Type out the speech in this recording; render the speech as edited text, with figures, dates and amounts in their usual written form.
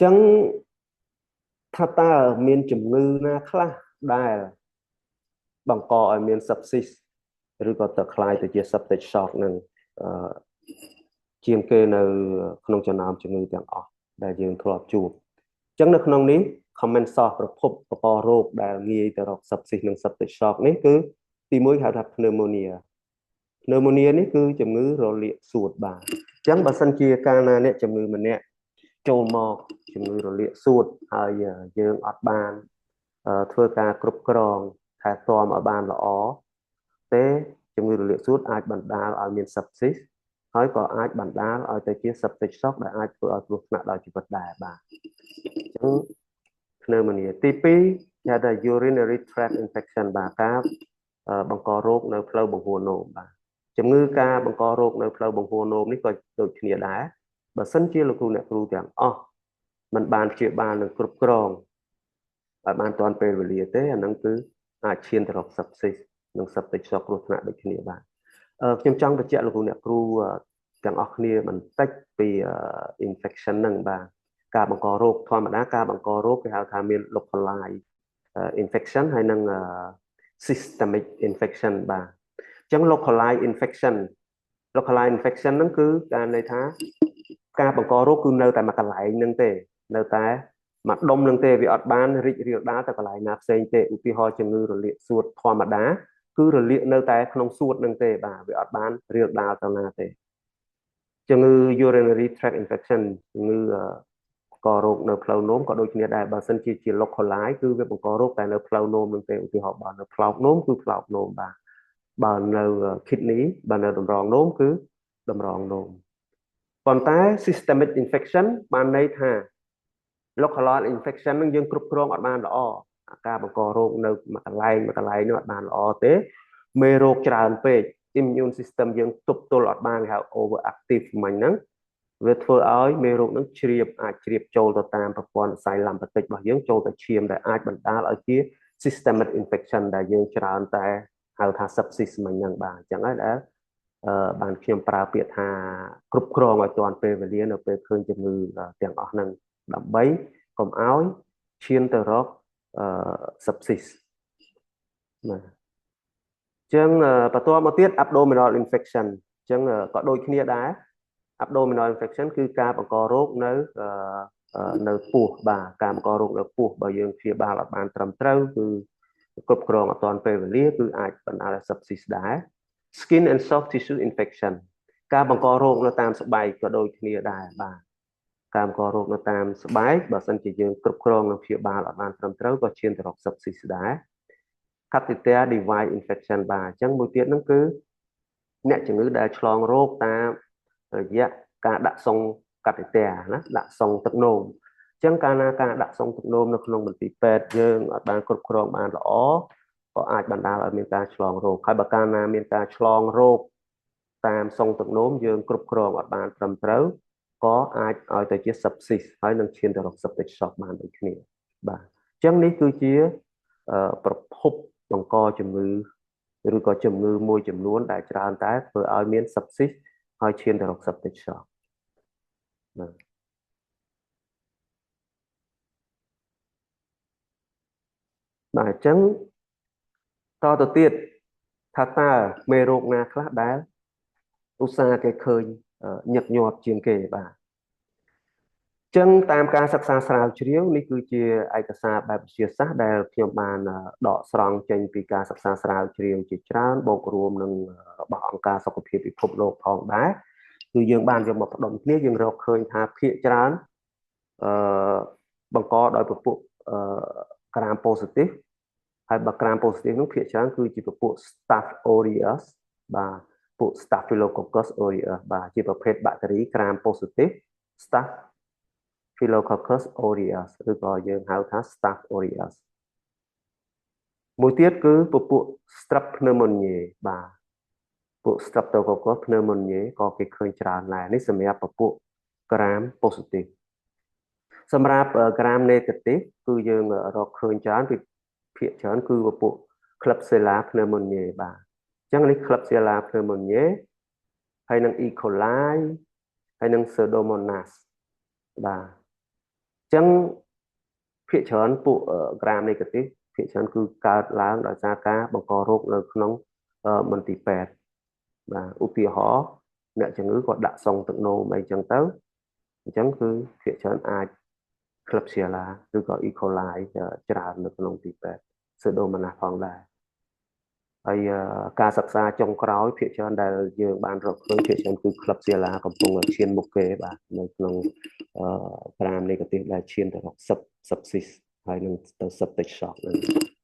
ចឹងថាតើមានជំងឺណាខ្លះដែលបង្កឲ្យមាន sepsis ឬក៏ទៅក្លាយទៅជា septic shock នឹងជាងគេនៅក្នុងចំណោមជំងឺទាំងអស់ដែលយើងធ្លាប់ជួបអញ្ចឹងនៅក្នុងនេះ common source ប្រភពបង្ករោគដែលងាយទៅរក sepsis និង septic shock នេះគឺទី1ហៅថា pneumonia។ Pneumonia នេះគឺជំងឺរលាកសួតបាទអញ្ចឹងបើសិនជាកាលណាអ្នកជំងឺម្នាក់ចូលមកជំងឺរលាកសួតហើយយើងអត់បានធ្វើការគ្រប់គ្រងថែទាំឲ្យបានល្អទេជំងឺរលាកសួតអាចបណ្ដាលឲ្យមាន sepsis ហើយក៏អាចបណ្ដាលឲ្យទៅជា septic shock ដែលអាចធ្វើឲ្យគ្រោះថ្នាក់ដល់ជីវិតដែរបាទអញ្ចឹង pneumonia ទី2គេហៅថា urinary tract infection បាទការបង្ករោគនៅផ្លូវបង្ហួរនោមបាទជំងឺការបង្ករោគនៅផ្លូវបង្ហួរនោមនេះក៏ដូចគ្នាដែរបើសិនជាលោកគ្រូអ្នកគ្រូទាំងអស់មិនបានព្យាបាលនិងគ្រប់គ្រងឲ្យបានទាន់ពេលវេលាទេអានឹងគឺអាចឈានទៅរក sepsis និង septic shock គ្រោះថ្នាក់ដូចគ្នាបាទខ្ញុំចង់បញ្ជាក់លោកគ្រូអ្នកគ្រូទាំងអស់គ្នាបន្តិចពី infection ហ្នឹងបាទការបង្ករោគធម្មតាការបង្ករោគគេហៅថាមាន localized infection ហើយនិង systemic infection បាទអញ្ចឹង localized infection ហ្នឹងគឺការន័យថាការបង្ករោគគឺនៅតែមួយកន្លែងហ្នឹងទេនៅតែមួយដុំហ្នឹងទេវាអត់បានរីករាលដាលទៅកន្លែងណាផ្សេងទេឧទាហរណ៍ជំងឺរលាកសួតធម្មតាគឺរលាកនៅតែក្នុងសួតហ្នឹងទេបាទវាអត់បានរាលដាលទៅណាទេជំងឺ urinary tract infection ជំងឺករោគនៅផ្លូវនោមក៏ដូចគ្នាដែរបើសិនជាជា localized គឺវាបង្ករោគតែនៅផ្លូវនោមនឹងទេឧទាហរណ៍បើនៅផ្លោកនោមគឺផ្លោកនោមបាទបើនៅ kidney បើនៅតម្រងនោមគឺតម្រងនោមប៉ុន្តែ systemic infection បានន័យថា localized infection នឹងយើងគ្រប់គ្រងអត់បានល្អការបង្ករោគនៅមួយកន្លែងមួយកន្លែងនោះអត់បានល្អទេមេរោគច្រើនពេក immune system យើងទប់ទល់អត់បានគេហៅ overactive មិញហ្នឹងវាធ្វើឲ្យមេរោគនឹងជ្រាបអាចជ្រាបចូលទៅតាមប្រព័ន្ធសរសៃ lymphatic របស់យើងចូលទៅឈាមដែលអាចបណ្ដាលឲ្យជា systemic infection ដែលយើងច្រើនតែហៅថា sepsis មិញហ្នឹងបាទអញ្ចឹងហើយដែលអឺបានខ្ញុំប្រើពាក្យថាគ្រប់គ្រងឲ្យទាន់ពេលវេលានៅពេលឃើញជំងឺទាំងអស់ហ្នឹងដើម្បីកុំឲ្យឈានទៅរកអឺ sepsis បាទអញ្ចឹងបន្ទាប់មកទៀត abdominal infection អញ្ចឹងក៏ដូចគ្នាដែរ abdominal infection គឺការបង្ករោគនៅនៅពោះបាទការបង្ករោគនៅពោះបើយើងព្យាបាលអត់បានត្រឹមត្រូវគឺគ្រប់គ្រងអត់ទាន់ពេលវេលាគឺអាចបណ្ដាលឲ្យ sepsis ដែរ skin and soft tissue infection ការបង្ករោគនៅតាមស្បែកក៏ដូចគ្នាដែរបាទការបង្ករោគនៅតាមស្បែកបើសិនជាយើងគ្រប់គ្រងនិងព្យាបាលអត់បានត្រឹមត្រូវក៏ឈានទៅរក sepsis ដែរ catheter device infection បាទអញ្ចឹងមួយទៀតហ្នឹងគឺអ្នកជំងឺដែលឆ្លងរោគតាមរយៈការដាក់សុង catheter ណាដាក់សុងទឹកនោមអញ្ចឹងកាលណាការដាក់សុងទឹកនោមនៅក្នុងមន្ទីរពេទ្យយើងអត់បានគ្រប់គ្រងបានល្អក៏អាចបណ្ដាលឲ្យមានការឆ្លងរោគហើយបើកាលណាមានការឆ្លងរោគតាមសុងទឹកនោមយើងគ្រប់គ្រងអត់បានត្រឹមត្រូវក៏អាចឲ្យទៅជា sepsis ហើយនឹងឈានទៅរក septic shock បានដូចគ្នាបាទអញ្ចឹងនេះគឺជាប្រភពបង្កជំងឺឬក៏ជំងឺមួយចំនួនដែលច្រើនតែធ្វើឲ្យមាន sepsis ហើយឈានទៅរក septic shock បាទបាទអញ្ចឹងតទៅទៀតថាតើមេរោគណាខ្លះដែលឧស្សាហ៍គេឃើញញឹកញាប់ជាងគេបាទចឹងតាមការសិក្សាស្រាវជ្រាវនេះគឺជាឯកសារបែបវិទ្យាសាស្ត្រដែលខ្ញុំបានដកស្រង់ចេញពីការសិក្សាស្រាវជ្រាវជាច្រើនបូករួមនឹងរបស់អង្គការសុខភាពពិភពលោកផងដែរគឺយើងបានយកមកផ្ដុំគ្នាយើងរកឃើញថាភាគច្រើនអឺបង្កដោយពពួកអឺgram positive ហើយបើ gram positive នោះភាគច្រើនគឺជាពពួក Staph aureus បាទពួក Staphylococcus aureus បាទជាប្រភេទបាក់តេរី gram positive Staphylococcus aureus ឬក៏យើងហៅថា Staph aureus មួយទៀតគឺពពួក Strep pneumoniae បាទពួក Streptococcus pneumoniae ក៏គេឃើញច្រើនដែរនេះសម្រាប់ពពួក gram positive សម្រាប់ gram negative គឺយើងរកឃើញច្រើនពីភាគច្រើនគឺពពួក Klebsiella pneumoniae បាទអញ្ចឹងនេះ Klebsiella pneumoniae ហើយនឹង E. coli ហើយនឹង Pseudomonas បាទ ចឹងភាគច្រើនពួក gram négatif ភាគច្រើនគឺកើតឡើងដោយសារការបង្ករោគនៅក្នុងមន្ទីរពេទ្យបាទឧទាហរណ៍អ្នកជំងឺគាត់ដាក់សុងទឹកនោមអីចឹងទៅអញ្ចឹងគឺភាគច្រើនអាច Klebsiella ឬក៏ E. coli ច្រើននៅក្នុងទីពេទ្យ Pseudomonas ផងដែរហើយការសិក្សាចុងក្រោយភាគច្រើនដែលយើងបានរកឃើញភាគច្រើនគឺ Klebsiella កំពុងឈានមុខគេបាទនៅក្នុង gram négatif ដែលឈានទៅរក sepsis ហើយនឹងទៅ septic shock ហ្នឹង។